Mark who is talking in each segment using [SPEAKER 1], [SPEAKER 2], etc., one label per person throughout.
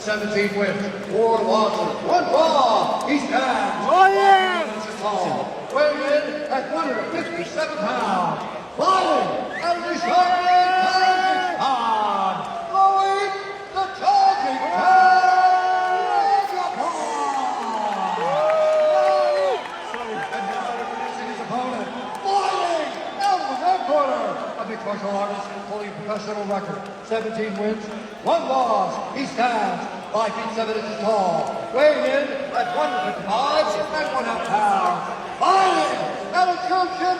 [SPEAKER 1] 17 wins, 4 losses, 1 draw. He stands 5 inches tall, weighing in at 157 pounds. Fighting out of Dushanbe, Kazakhstan, Loik the Tajik Rajabov. And now introducing his opponent, fighting out of the red corner, a mixed martial artist holding a professional record, 17 wins, 1 loss. He stands 5 feet 7 inches tall, weighing in at 155.5 pounds. Fighting out of Churchill,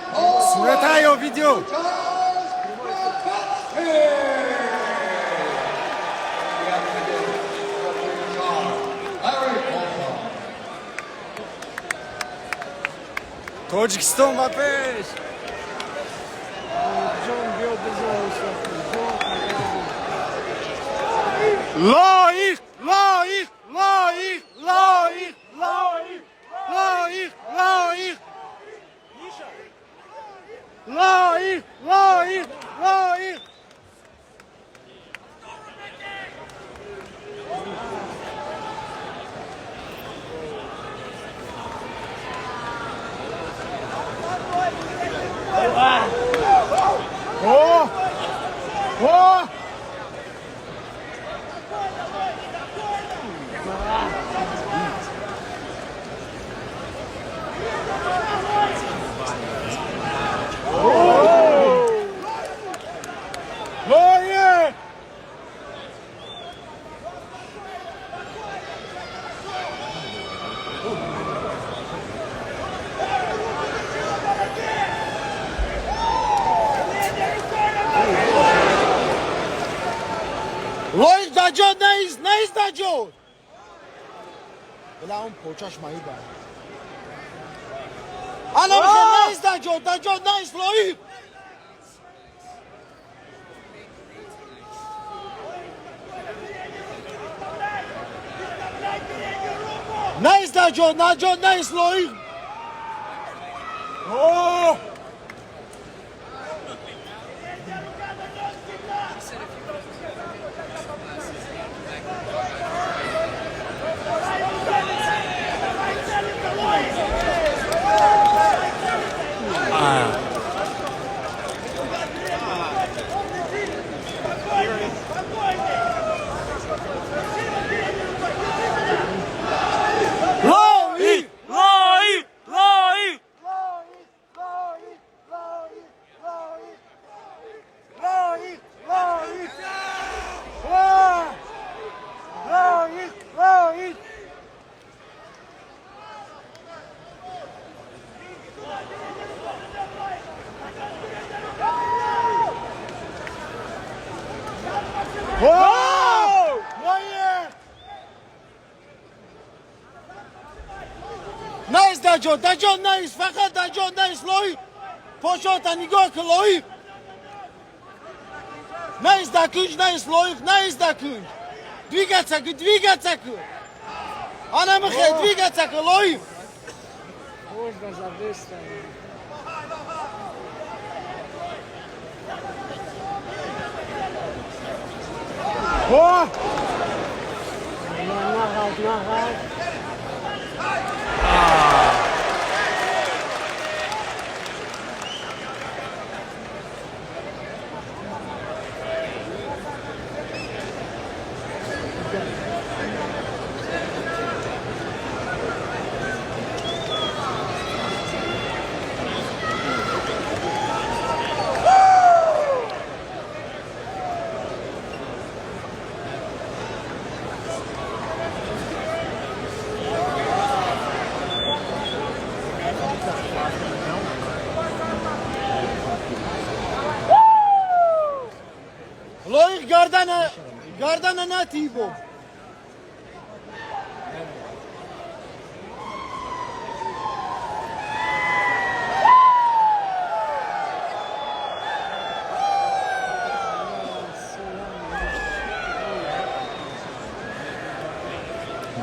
[SPEAKER 2] Сурата ё видео?
[SPEAKER 1] Charles Rebetsky. We have to begin referee Larry Paulson.
[SPEAKER 2] Тоҷикистон ба пеш!
[SPEAKER 3] Ҷон, биё бизан, ҷон.
[SPEAKER 2] Лоиқ, Лоиқ, Лоиқ, Лоиқ, Лоиқ, Лоиқ, Лоиқ, Лоиқ, Лоиқ, Лоиқ! О! О! Лоиқ! Лоиқ, даҷо неист, неист даҷо. Била, он почаш маиба. Ана михе, неист даҷо, даҷо неист, Лоиқ. Неист даҷо, наҷо неист, Лоиқ. О! Лоиқ!
[SPEAKER 4] Лоиқ! Лоиқ!
[SPEAKER 2] Лоиқ, Лоиқ, Лоиқ, Лоиқ, Лоиқ! О! Лоиқ, Лоиқ! О! Лоиқ! Неист даҷо, даҷо неист, фақат даҷо неист, Лоиқ. Пошота нигоҳ кун, Лоиқ. Неист да кунҷ, неист, Лоиқ, неист да кунҷ. Двигаться кун, двигаться кун. Ана михе, двигаться кун, Лоиқ.
[SPEAKER 3] Можно забыться.
[SPEAKER 2] О!
[SPEAKER 3] Нағалт, нағалт.
[SPEAKER 2] Лоиқ, гардана, гардана натибо.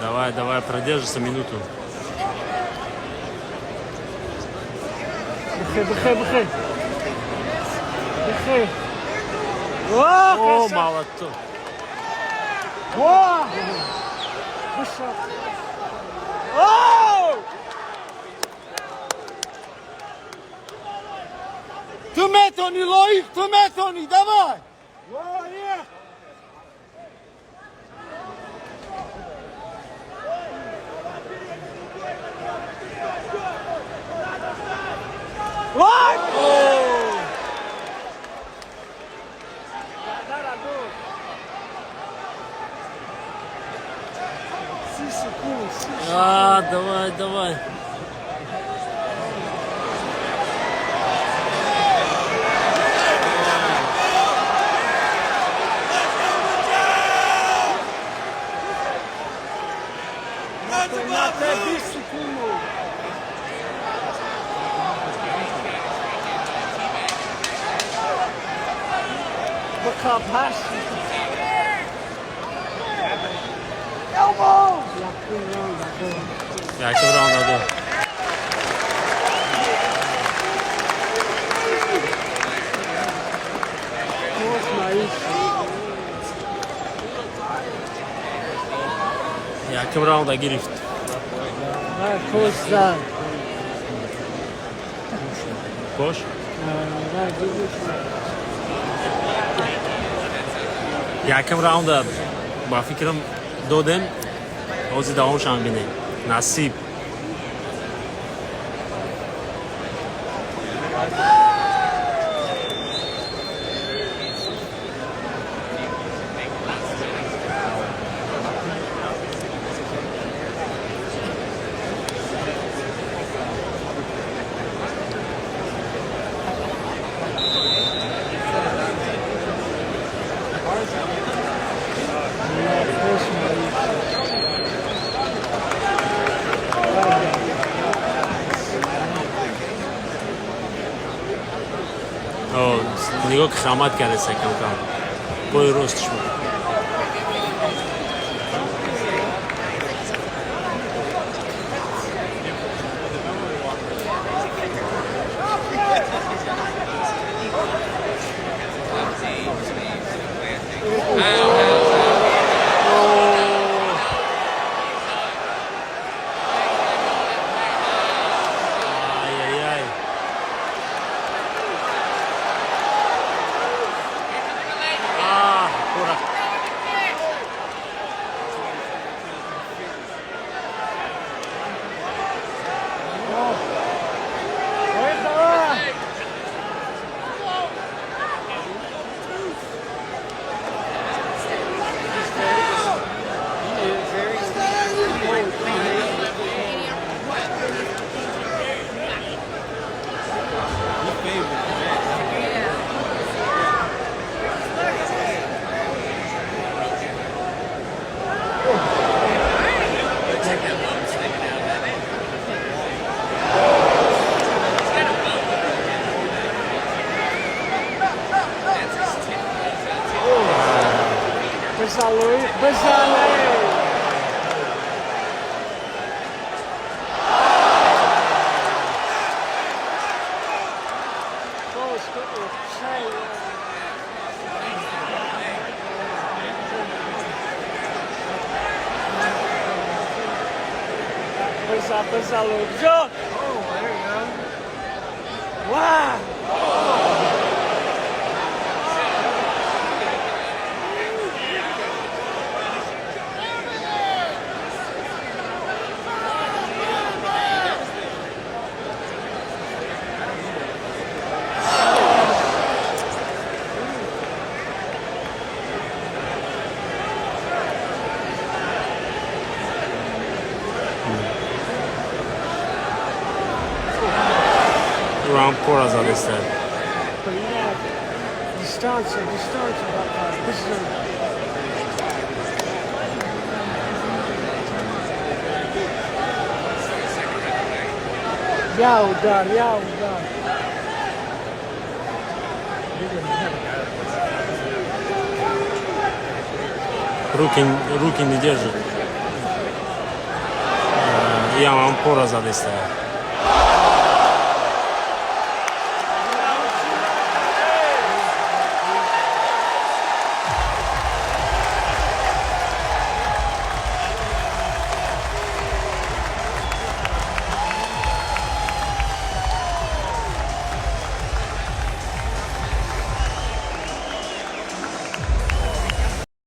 [SPEAKER 4] Давай, давай, продержится минуту.
[SPEAKER 3] Бихе, бихе, бихе. Бихе.
[SPEAKER 4] О,
[SPEAKER 3] О,
[SPEAKER 4] молоток.
[SPEAKER 3] Ва! Бишав. Оу!
[SPEAKER 2] Ту метавонӣ, Лоиқ, ту метавонӣ, давай!
[SPEAKER 3] Лоиқ! Лоиқ! 30 секунд, 30.
[SPEAKER 4] А, давай, давай.
[SPEAKER 3] Até 20 секунд. Бақаб ҳашт.
[SPEAKER 1] Elbow!
[SPEAKER 3] Якум раунд дод.
[SPEAKER 4] Якум раунд дод.
[SPEAKER 3] Кош наиш.
[SPEAKER 4] Якум раунда гирифт.
[SPEAKER 3] На кош зад.
[SPEAKER 4] Кош?
[SPEAKER 3] На гирифт.
[SPEAKER 4] Якум раунда ба фикрам додем, ҳозир давомшам бинем, насиб.
[SPEAKER 3] На кош наиш.
[SPEAKER 4] О, нигоҳ ки хамат кардеса камкам пои ростш буд. Ай-яй-яй. А, ура.
[SPEAKER 3] Ой, давай! Бизан, Лоиқ, бизан! Эй! Кош, шай. Бизан, бизан, Лоиқ. Ҷон! Ва!
[SPEAKER 4] Раунд пора задеста.
[SPEAKER 3] Блядь. Дистанция, дистанция, братан. Бизан. Я удар, я удар.
[SPEAKER 4] Руки, руки не держит. Я вам пора задеста.